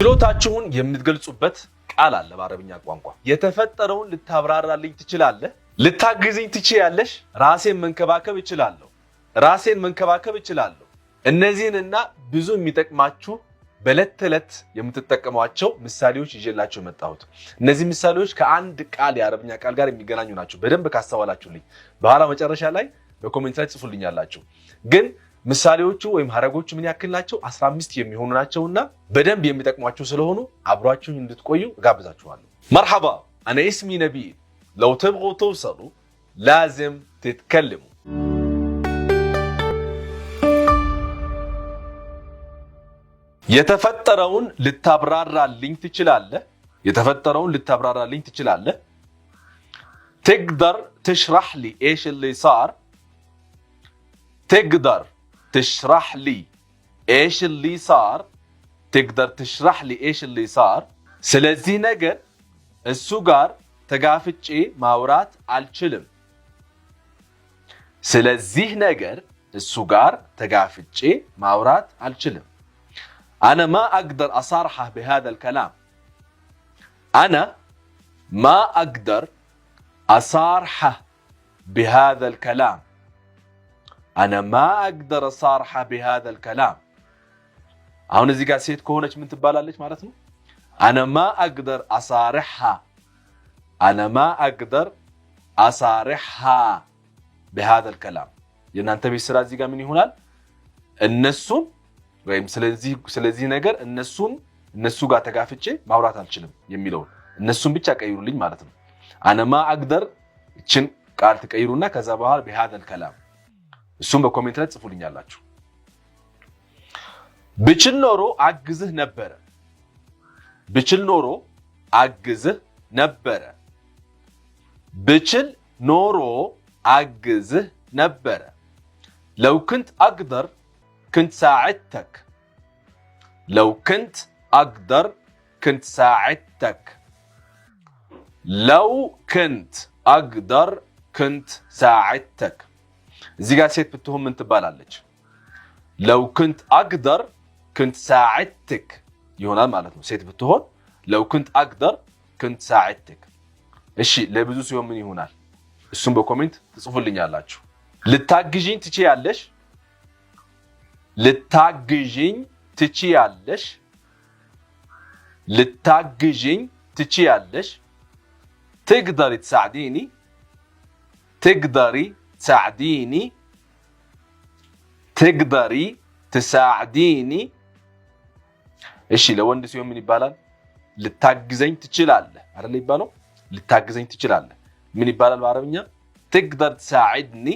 ችሎታችሁን የምትገልጹበት ቃል አለ በአረብኛ ቋንቋ። የተፈጠረውን ልታብራራልኝ ትችላለህ? ልታግዝኝ ትችያለሽ? ራሴን መንከባከብ እችላለሁ። ራሴን መንከባከብ እችላለሁ። እነዚህንና ብዙ የሚጠቅማችሁ በዕለት ተዕለት የምትጠቀሟቸው ምሳሌዎች ይዤላችሁ የመጣሁት። እነዚህ ምሳሌዎች ከአንድ ቃል የአረብኛ ቃል ጋር የሚገናኙ ናቸው። በደንብ ካስተዋላችሁልኝ በኋላ መጨረሻ ላይ በ comment ላይ ጽፉልኛላችሁ። ግን ምሳሌዎቹ ወይም ሀረጎቹ ምን ያክል ናቸው? 15 የሚሆኑ ናቸውና በደንብ የሚጠቅሟችሁ ስለሆኑ አብሯችሁኝ እንድትቆዩ እጋብዛችኋለሁ። مرحبا، أنا اسمي نبيل. لو تبغوا توصلوا لازم تتكلموا። የተፈጠረውን ልታብራራልኝ ትችላለህ? የተፈጠረውን ልታብራራልኝ ትችላለህ? تقدر تشرح لي ايش اللي صار؟ تقدر تشرح لي ايش اللي صار؟ تقدر تشرح لي ايش اللي صار؟ ስለዚህ ነገር እሱ ጋር ተጋፍጬ ማውራት አልችልም። ስለዚህ ነገር እሱ ጋር ተጋፍጬ ማውራት አልችልም። أنا ما أقدر أصارحه بهذا الكلام. أنا ما أقدر أصارحه بهذا الكلام. أنا ما أقدر أصارحه بهذا الكلام. አሁን እዚህ ጋር ሴት ከሆነች ምን ትባላለች ማለት ነው? أنا ما أقدر أصارحها. أنا ما أقدر أصارحها بهذا الكلام. የእናንተ ቤት ስራ እዚህ ጋር ምን ይሆናል? እነሱን ወይም ስለዚህ ነገር እነሱን እነሱ ጋር ተጋፍጬ ማውራት አልችልም የሚለውን እነሱን ብቻ ቀይሩልኝ ማለት ነው። أنا ما أقدر እችን ቃል ትቀይሩና ከዛ በኋላ بهذا الكلام እሱም በ comment ላይ ጽፉልኛላችሁ። ብችል ኖሮ አግዝህ ነበረ። ብችል ኖሮ አግዝህ ነበረ። ብችል ኖሮ አግዝህ ነበረ። لو كنت أقدر كنت ساعدتك. لو كنت أقدر كنت ساعدتك. لو كنت أقدر كنت ساعدتك. እዚህ ጋር ሴት ብትሆን ምን ትባላለች? لو كنت أقدر كنت ساعدتك ይሆናል ማለት ነው። ሴት ብትሆን لو كنت أقدر كنت ساعدتك። እሺ፣ ለብዙ ሲሆን ምን ይሆናል? እሱም በ comment ትጽፉልኛላችሁ። ልታግዢኝ ትችያለሽ? ልታግዢኝ ትችያለሽ? ልታግዢኝ ትችያለሽ? تقدري تساعديني؟ تقدري تساعديني؟ تقدري تساعديني؟ እሺ፣ ለወንድ ሲሆን ምን ይባላል? ልታግዘኝ ትችላለህ አይደል ይባለው? ልታግዘኝ ትችላለህ ምን ይባላል በአረብኛ? تقدر تساعدني؟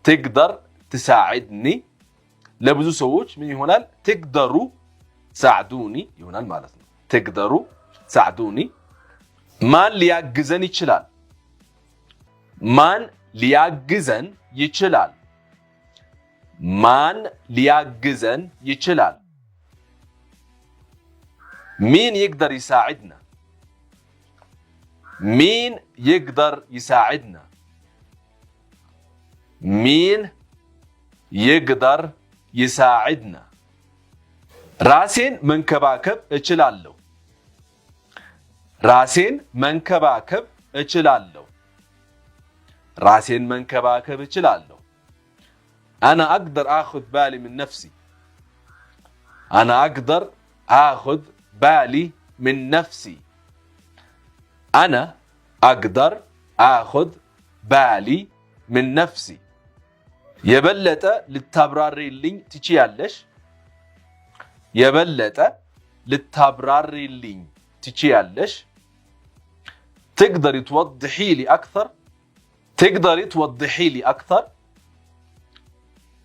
تقدر تساعدني؟ ለብዙ ሰዎች ምን ይሆናል? تقدروا تساعدوني ይሆናል ማለት ነው። تقدروا تساعدوني። ማን ሊያግዘን ይችላል? ማን ሊያግዘን ይችላል? ማን ሊያግዘን ይችላል? مين يقدر يساعدنا؟ مين يقدر يساعدنا؟ مين يقدر يساعدنا؟ ራሴን መንከባከብ እችላለሁ። ራሴን መንከባከብ እችላለሁ። ራሴን መንከባከብ እችላለሁ። أنا أقدر آخذ بالي من نفسي. أنا أقدر آخذ بالي من نفسي. أنا أقدر آخذ بالي من نفسي. የበለጠ ልታብራሪልኝ ትችያለሽ? የበለጠ ልታብራሪልኝ ትችያለሽ? تقدري توضحي لي أكثر؟ تقدري توضحي لي أكثر؟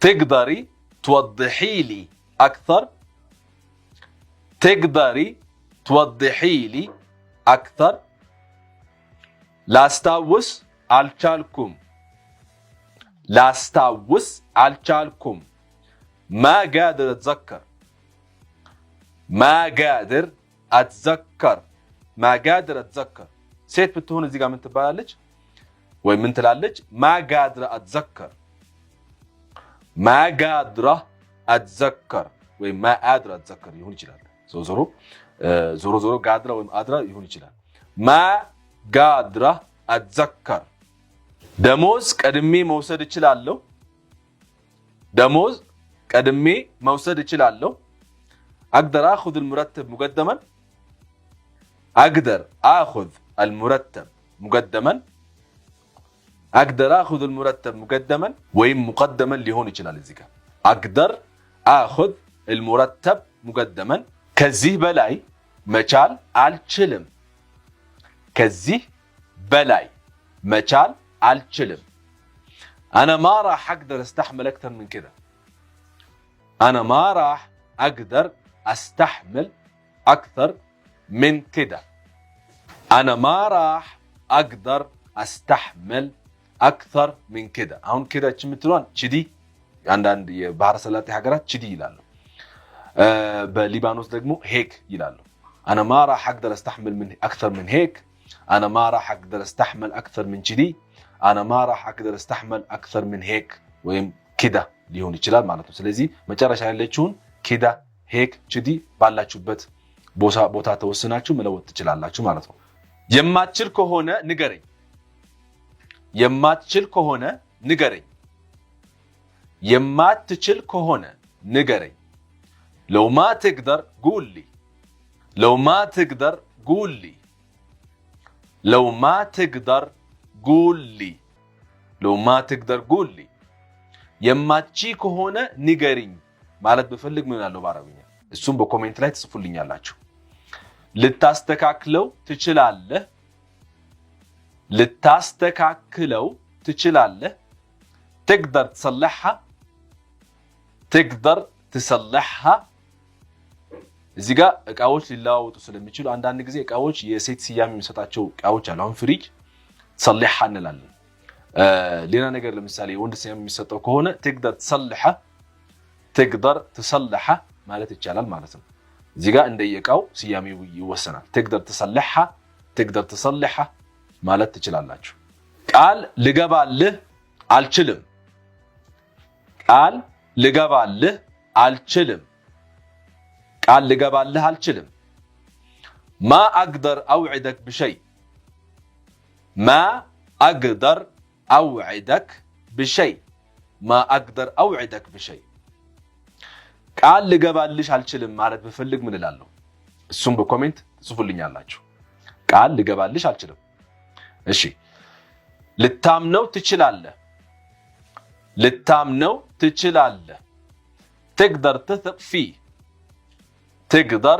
تقدري توضحي لي أكثر؟ تقدري توضحي لي أكثر؟ ላስታውስ አልቻልኩም። ላስታውስ አልቻልኩም። ما قادر أتذكر. ما قادر أتذكر. ما قادر أتذكر. ሴት ብትሆን እዚህ ጋር ምን ትባላለች ወይ ምን ትላለች? ما قادرة أتذكر. ما قادرة أتذكر ወይም ما قادرة أتذكر ሊሆን ይችላል። ዞሮ ዞሮ قادرة ወይም قادرة ይሆን ይችላል። ما قادرة أتذكر። ደሞዝ ቀድሜ መውሰድ እችላለሁ። ደሞዝ ቀድሜ መውሰድ እችላለሁ። أقدر آخذ المرتب مقدما። أقدر آخذ المرتب مقدما። أقدر آخذ المرتب مقدما ወይም مقدما ሊሆን ይችላል። እዚህ ጋር أقدر آخذ المرتب مقدما። ከዚህ በላይ መቻል አልችልም። ከዚህ በላይ መቻል አልችልም። أنا ما راح أقدر أستحمل أكثر من كده። أنا ما راح أقدر أستحمل أكثر من كده። أنا ما راح أقدر أستحمل أكثر من كده። አሁን كده የምትለዋን ችዲ፣ አንዳንድ የባህረ ሰላጤ ሀገራት ችዲ ይላሉ። በሊባኖስ ደግሞ هيك ይላሉ። أنا ما راح أقدر أستحمل أكثر من هيك፣ أنا ما راح أقدر أستحمل أكثر من ችዲ፣ أنا ما راح أقدر أستحمل أكثر من هيك ወይም كده ሊሆን ይችላል ማለት ነው። ስለዚህ መጨረሻ ያለችውን كده፣ هيك፣ ችዲ ባላችሁበት ቦታ ተወስናችሁ መለወጥ ትችላላችሁ ማለት ነው። የማትችል ከሆነ ንገረኝ። የማትችል ከሆነ ንገረኝ። የማትችል ከሆነ ንገረኝ። لو ما تقدر قول لي። لو ما تقدر قول لي። لو ما تقدر قول لي። لو ما تقدر قول لي። የማትችይ ከሆነ ንገሪኝ ማለት ብፈልግ ምን እላለሁ በአረብኛ? እሱም በ comment ላይ ትጽፉልኛላችሁ። ልታስተካክለው ትችላለህ። ልታስተካክለው ትችላለህ። تقدر تصلحها። تقدر تصلحها። እዚህ ጋር እቃዎች ሊለዋወጡ ስለሚችሉ አንዳንድ ጊዜ እቃዎች የሴት ስያሜ የሚሰጣቸው እቃዎች አሉ። አሁን ፍሪጅ تصلحها እንላለን። ሌላ ነገር ለምሳሌ የወንድ ስያሜ የሚሰጠው ከሆነ تقدر تصلحه፣ تقدر تصلحه ማለት ይቻላል ማለት ነው። እዚህ ጋር እንደየእቃው ስያሜው ይወሰናል። تقدر تصلحها፣ تقدر تصلحه ማለት ትችላላችሁ። ቃል ልገባልህ አልችልም። ቃል ልገባልህ አልችልም። ቃል ልገባልህ አልችልም። ما أقدر أوعدك بشي። ما أقدر أوعدك بشي። ما أقدر أوعدك بشي። ቃል ልገባልሽ አልችልም ማለት ብፈልግ ምን እላለሁ? እሱም በ comment ትጽፉልኛላችሁ። ቃል ልገባልሽ አልችልም። እሺ፣ ልታምነው ትችላለህ። ልታምነው ትችላለህ። تقدر تثق فيه። تقدر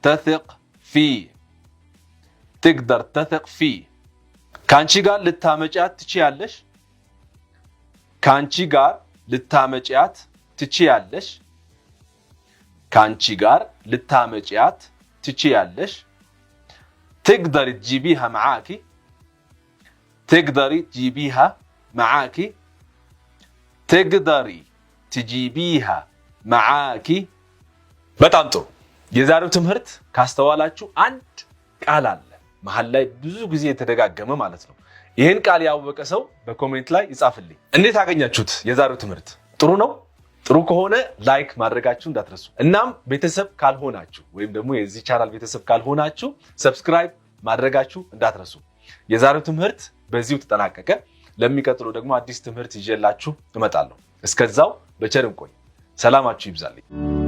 تثق فيه። تقدر تثق فيه። ከአንቺ ጋር ልታመጪያት ትችያለሽ። ከአንቺ ጋር ልታመጪያት ትችያለሽ። ከአንቺ ጋር ልታመጪያት ትችያለሽ። تقدري تجيبيها معاكي። تقدري تجيبيها معاكي። تقدري تجيبيها معاكي። በጣም ጥሩ። የዛሬው ትምህርት ካስተዋላችሁ አንድ ቃል አለ መሀል ላይ ብዙ ጊዜ የተደጋገመ ማለት ነው። ይህን ቃል ያወቀ ሰው በ comment ላይ ይጻፍልኝ። እንዴት አገኛችሁት? የዛሬው ትምህርት ጥሩ ነው? ጥሩ ከሆነ like ማድረጋችሁ እንዳትረሱ። እናም ቤተሰብ ካልሆናችሁ ወይም ደግሞ የዚህ ቻናል ቤተሰብ ካልሆናችሁ subscribe ማድረጋችሁ እንዳትረሱ። የዛሬው ትምህርት በዚሁ ተጠናቀቀ። ለሚቀጥለው ደግሞ አዲስ ትምህርት ይዤላችሁ እመጣለሁ። እስከዛው በቸር እንቆይ። ሰላማችሁ ይብዛልኝ።